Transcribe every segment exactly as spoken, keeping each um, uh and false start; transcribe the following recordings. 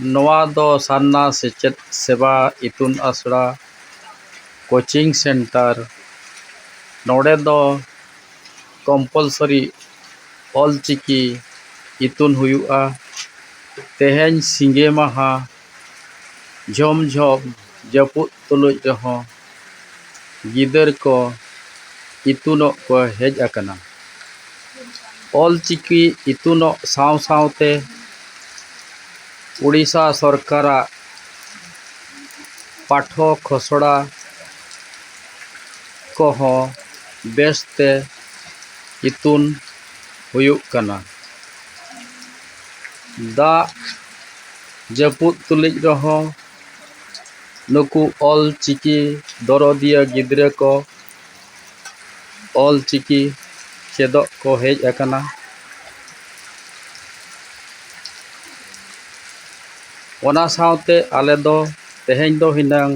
ᱱᱚᱣᱟ ᱫᱚ ᱥᱟᱨᱱᱟ ᱥᱮᱪᱮᱫ ᱥᱮᱵᱟ ᱤᱛᱩᱱ ᱟᱥᱲᱟ, ᱠᱳᱪᱤᱝ ᱥᱮᱱᱴᱟᱨ᱾ ᱱᱚᱰᱮ ᱫᱚ ᱠᱚᱢᱯᱟᱞᱥᱟᱨᱤ ᱚᱞᱪᱤᱠᱤ ᱤᱛᱩᱱ ᱦᱩᱭᱩᱜᱼᱟ᱾ ᱛᱮᱦᱮᱧ ᱥᱤᱸᱜᱮ ᱢᱟᱦᱟ, ᱡᱷᱚᱢ ᱡᱷᱚᱢ ᱡᱟᱹᱯᱩᱫ ᱛᱩᱞᱩᱡ ᱨᱮᱦᱚᱸ ᱜᱤᱫᱟᱹᱨ ᱠᱚ ᱤᱛᱩᱱᱚᱜ ᱠᱚ ᱦᱮᱡ ᱟᱠᱟᱱᱟ᱾ ᱚᱞᱪᱤᱠᱤ ᱤᱛᱩᱱᱚᱜ ᱥᱟᱶ ᱥᱟᱶᱛᱮ ᱩᱰᱤᱥᱟ ᱥᱚᱨᱠᱟᱨᱟᱜ ᱯᱟᱴᱷᱚ ᱠᱷᱚᱥᱲᱟ ᱠᱚᱦᱚᱸ ᱵᱮᱥᱛᱮ ᱤᱛᱩᱱ ᱦᱩᱭᱩᱜ ᱠᱟᱱᱟ᱾ ᱫᱟᱜ ᱡᱟᱹᱯᱩᱫ ᱛᱩᱞᱩᱡ ᱨᱮᱦᱚᱸ ᱱᱩᱠᱩ ᱚᱞ ᱪᱤᱠᱤ ᱫᱚᱨᱚᱫᱤᱭᱟᱹ ᱜᱤᱫᱽᱨᱟᱹ ᱠᱚ ᱚᱞ ᱪᱤᱠᱤ ᱪᱮᱫᱚᱜ ᱠᱚ ᱦᱮᱡ ᱟᱠᱟᱱᱟ᱾ ᱚᱱᱟ ᱥᱟᱶᱛᱮ ᱟᱞᱮ ᱫᱚ ᱛᱮᱦᱮᱧ ᱫᱚ ᱦᱩᱱᱟᱹᱝ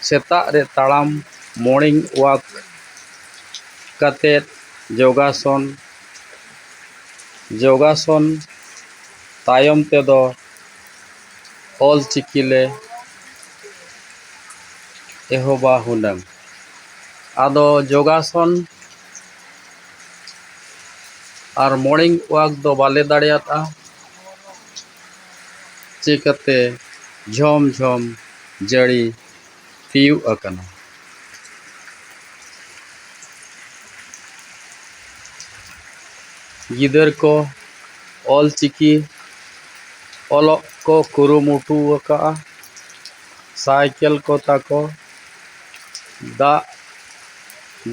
ᱥᱮᱛᱟᱜ ᱨᱮ ᱛᱟᱲᱟᱢ, morning walk ᱠᱟᱛᱮᱫ ᱡᱳᱜᱟᱥᱚᱱ, ᱡᱳᱜᱟᱥᱚᱱ ᱛᱟᱭᱚᱢ ᱛᱮᱫᱚ ᱚᱞ ᱪᱤᱠᱤ ᱞᱮ ᱮᱦᱚᱵᱟ ᱦᱩᱱᱟᱹᱝ᱾ ᱟᱫᱚ ᱡᱳᱜᱟᱥᱚᱱ ᱟᱨ morning walk ᱫᱚ ᱵᱟᱞᱮ ᱫᱟᱲᱮᱭᱟᱫᱼᱟ, ᱪᱤᱠᱟᱹᱛᱮ ᱡᱷᱚᱢ ᱡᱷᱚᱢ ᱡᱟᱹᱲᱤ ᱛᱤᱭᱩᱜ ᱟᱠᱟᱱᱟ᱾ ᱜᱤᱫᱟᱹᱨ ᱠᱚ ᱚᱞ ᱪᱤᱠᱤ ᱚᱞᱚᱜ ᱠᱚ ᱠᱩᱨᱩᱢᱩᱴᱩ ᱟᱠᱟᱫᱼᱟ᱾ ᱥᱟᱭᱠᱮᱞ ᱠᱚ ᱛᱟᱠᱚ ᱫᱟᱜ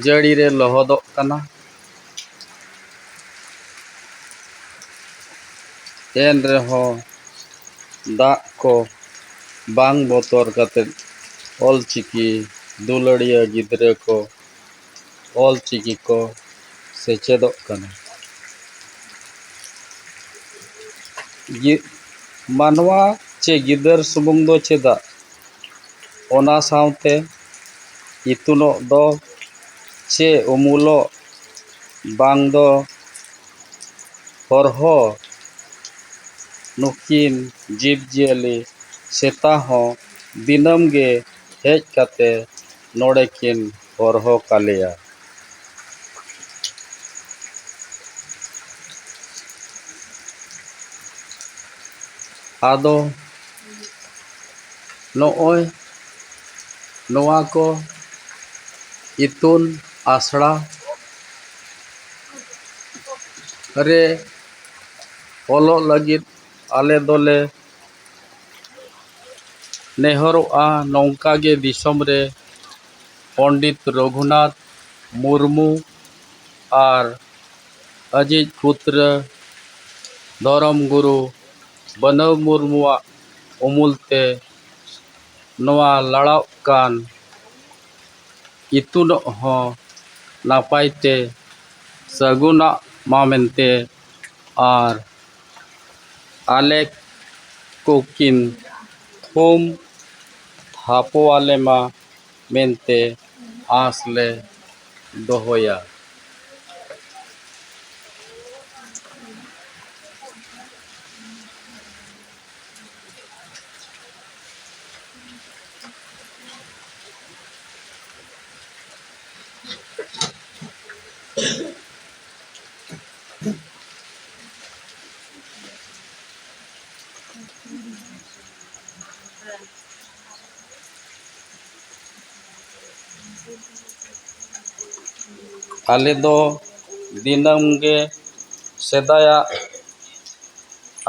ᱡᱟᱹᱲᱤ ᱨᱮ ᱞᱚᱦᱚᱫᱚᱜ ᱠᱟᱱᱟ᱾ ᱮᱱ ᱨᱮᱦᱚᱸ ᱫᱟᱜ ᱠᱚ ᱵᱟᱝ ᱵᱚᱛᱚᱨ ᱠᱟᱛᱮᱫ ᱚᱞ ᱪᱤᱠᱤ ᱫᱩᱞᱟᱹᱲᱤᱭᱟᱹ ᱜᱤᱫᱽᱨᱟᱹ ᱠᱚ ᱚᱞ ᱪᱤᱠᱤ ᱠᱚ ᱥᱮᱪᱮᱫᱚᱜ ᱠᱟᱱᱟ᱾ ᱜᱤ-, ᱢᱟᱱᱣᱟ ᱪᱮ ᱜᱤᱫᱟᱹᱨ ᱥᱩᱢᱩᱝ ᱫᱚ ᱪᱮᱫᱟᱜ, ᱚᱱᱟ ᱥᱟᱶᱛᱮ ᱤᱛᱩᱱᱚᱜ ᱫᱚ ᱪᱮ ᱩᱢᱩᱞᱚᱜ ᱵᱟᱝ ᱫᱚ ᱦᱚᱨᱦᱚ ᱱᱩᱠᱤᱱ ᱡᱤᱵᱽᱼᱡᱤᱭᱟᱹᱞᱤ ᱥᱮᱛᱟ ᱦᱚᱸ ᱫᱤᱱᱟᱹᱢ ᱜᱮ ᱦᱮᱡ ᱠᱟᱛᱮ ᱱᱚᱰᱮ ᱠᱤᱱ ᱦᱚᱨᱦᱚ ᱠᱟᱞᱮᱭᱟ᱾ ᱟᱫᱚ ᱱᱚᱜᱼᱚᱭ ᱱᱚᱣᱟ ᱠᱚ ᱤᱛᱩᱱ ᱟᱥᱲᱟ ᱨᱮ ᱚᱞᱚᱜ ᱞᱟᱹᱜᱤᱫ ᱟᱞᱮ ᱫᱚᱞᱮ ᱱᱮᱦᱚᱨᱚᱜᱼᱟ᱾ ᱱᱚᱝᱠᱟ ᱜᱮ ᱫᱤᱥᱚᱢ ᱨᱮ ᱯᱚᱱᱰᱤᱛ ᱨᱚᱜᱷᱩᱱᱟᱛᱷ ᱢᱩᱨᱢᱩ ᱟᱨ ᱟᱡᱤᱡ ᱯᱩᱛᱨᱟᱹ ᱫᱷᱚᱨᱚᱢ ᱜᱩᱨᱩ ᱵᱟᱹᱱᱟᱹᱣ ᱢᱩᱨᱢᱩᱣᱟᱜ ᱩᱢᱩᱞ ᱛᱮ ᱱᱚᱣᱟ ᱞᱟᱲᱟᱣᱜ ᱠᱟᱱ ᱤᱛᱩᱱᱚᱜ ᱦᱚᱸ ᱱᱟᱯᱟᱭ ᱛᱮ ᱥᱟᱹᱜᱩᱱᱟᱜ ᱢᱟ ᱢᱮᱱᱛᱮ, ᱟᱨ ᱟᱞᱮ ᱠᱚᱠᱤᱱ ᱛᱷᱩᱢ ᱛᱷᱟᱯᱚ ᱟᱞᱮ ᱢᱟ ᱢᱮᱱᱛᱮ ᱟᱸᱥ ᱞᱮ ᱫᱚᱦᱚᱭᱟ᱾ ᱟᱞᱮ ᱫᱚ ᱫᱤᱱᱟᱹᱢ ᱜᱮ ᱥᱮᱫᱟᱭᱟᱜ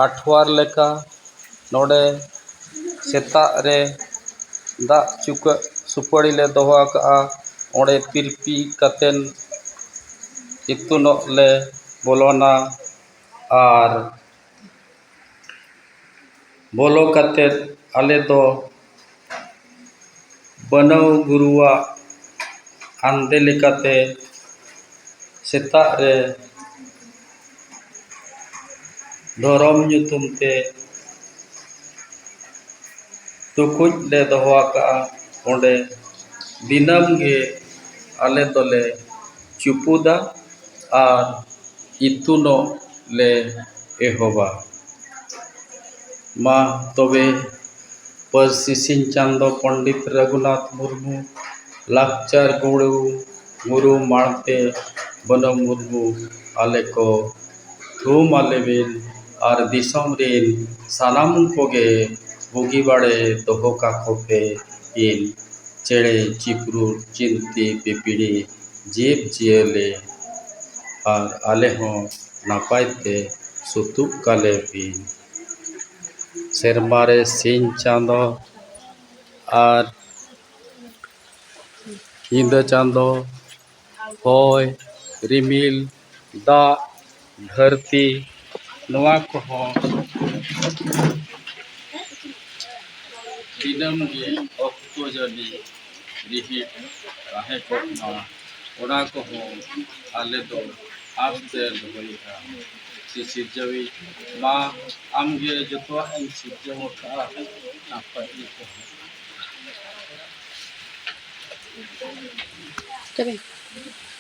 ᱟᱴᱷᱣᱟᱨ ᱞᱮᱠᱟ ᱱᱚᱰᱮ ᱥᱮᱛᱟᱜ ᱨᱮ ᱫᱟᱜ ᱪᱩᱠᱟᱹᱜ ᱥᱩᱯᱟᱹᱲᱤ ᱞᱮ ᱫᱚᱦᱚ ᱟᱠᱟᱫᱼᱟ᱾ ᱚᱸᱰᱮ ᱛᱤᱨᱯᱤ ᱠᱟᱛᱮᱱ ᱤᱛᱩᱱᱚᱜ ᱞᱮ ᱵᱚᱞᱚᱱᱟ᱾ ᱟᱨ ᱵᱚᱞᱚ ᱠᱟᱛᱮᱫ ᱟᱞᱮ ᱫᱚ ᱵᱟᱹᱱᱟᱹᱣ ᱜᱩᱨᱩᱣᱟᱜ ᱟᱱᱫᱮ ᱞᱮᱠᱟᱛᱮ ᱥᱮᱛᱟᱜ ᱨᱮ ᱫᱷᱚᱨᱚᱢ ᱧᱩᱛᱩᱢ ᱛᱮ ᱴᱩᱠᱩᱡ ᱞᱮ ᱫᱚᱦᱚ ᱟᱠᱟᱫᱼᱟ᱾ ᱚᱸᱰᱮ ᱫᱤᱱᱟᱹᱢ ᱜᱮ ᱟᱞᱮ ᱫᱚᱞᱮ ᱪᱩᱯᱩᱫᱟ ᱟᱨ ᱤᱛᱩᱱᱚᱜ ᱞᱮ ᱮᱦᱚᱵᱟ᱾ ᱢᱟ ᱛᱚᱵᱮ ᱯᱟᱹᱨᱥᱤ ᱥᱤᱧ ᱪᱟᱸᱫᱚ ᱯᱚᱱᱰᱤᱛ ᱨᱟᱹᱜᱷᱩᱱᱟᱛᱷ ᱢᱩᱨᱢᱩ, ᱞᱟᱠᱪᱟᱨ ᱜᱩᱨᱩ ᱜᱩᱨᱩ ᱢᱟᱲᱛᱮ ᱵᱟᱹᱱᱟᱹ ᱢᱩᱨᱢᱩ, ᱟᱞᱮ ᱠᱚ ᱛᱷᱩᱢ ᱟᱞᱮ ᱵᱤᱱ ᱟᱨ ᱫᱤᱥᱚᱢ ᱨᱤᱱ ᱥᱟᱱᱟᱢ ᱠᱚᱜᱮ ᱵᱩᱜᱤ ᱵᱟᱲᱮ ᱫᱚᱦᱚ ᱠᱟᱠᱚ ᱯᱮ ᱤᱱ᱾ ᱪᱮᱬᱮ ᱪᱤᱯᱨᱩ ᱪᱤᱱᱛᱤ ᱯᱤᱯᱤᱲᱤ ᱡᱤᱵᱽ ᱡᱤᱭᱟᱹᱞᱤ ᱟᱨ ᱟᱞᱮ ᱦᱚᱸ ᱱᱟᱯᱟᱭ ᱛᱮ ᱥᱩᱛᱩᱜ ᱠᱟᱞᱮ ᱵᱤᱱ᱾ ᱥᱮᱨᱢᱟ ᱨᱮ ᱥᱤᱧ ᱪᱟᱸᱫᱚ ᱟᱨ ᱧᱤᱫᱟᱹ ᱪᱟᱸᱫᱚ, ᱦᱚᱭ, ᱨᱤᱢᱤᱞ, ᱫᱟᱜ, ᱫᱷᱟᱹᱨᱛᱤ, ᱱᱚᱣᱟ ᱠᱚᱦᱚᱸ ᱫᱤᱱᱟᱹᱢ ᱜᱮ ᱚᱠᱛᱚ ᱡᱟᱹᱱᱤᱡ ᱨᱤᱦᱤᱴ ᱛᱟᱦᱮᱸ ᱠᱚᱜ ᱢᱟ, ᱚᱱᱟ ᱠᱚᱦᱚᱸ ᱟᱞᱮ ᱫᱚ ᱟᱸᱥ ᱞᱮ ᱫᱚᱦᱚᱭᱮᱫᱼᱟ᱾ ᱥᱮ ᱥᱤᱨᱡᱟᱹᱣᱤᱡ, ᱢᱟ ᱟᱢᱜᱮ ᱡᱚᱛᱚᱣᱟᱜ ᱮᱢ ᱥᱤᱨᱡᱟᱹᱣ ᱟᱠᱟᱫᱼᱟ, ᱱᱟᱯᱟᱭ ᱜᱮ ᱛᱟᱦᱮᱸ᱾ ᱪᱟᱵᱟᱭᱮᱱᱟ᱾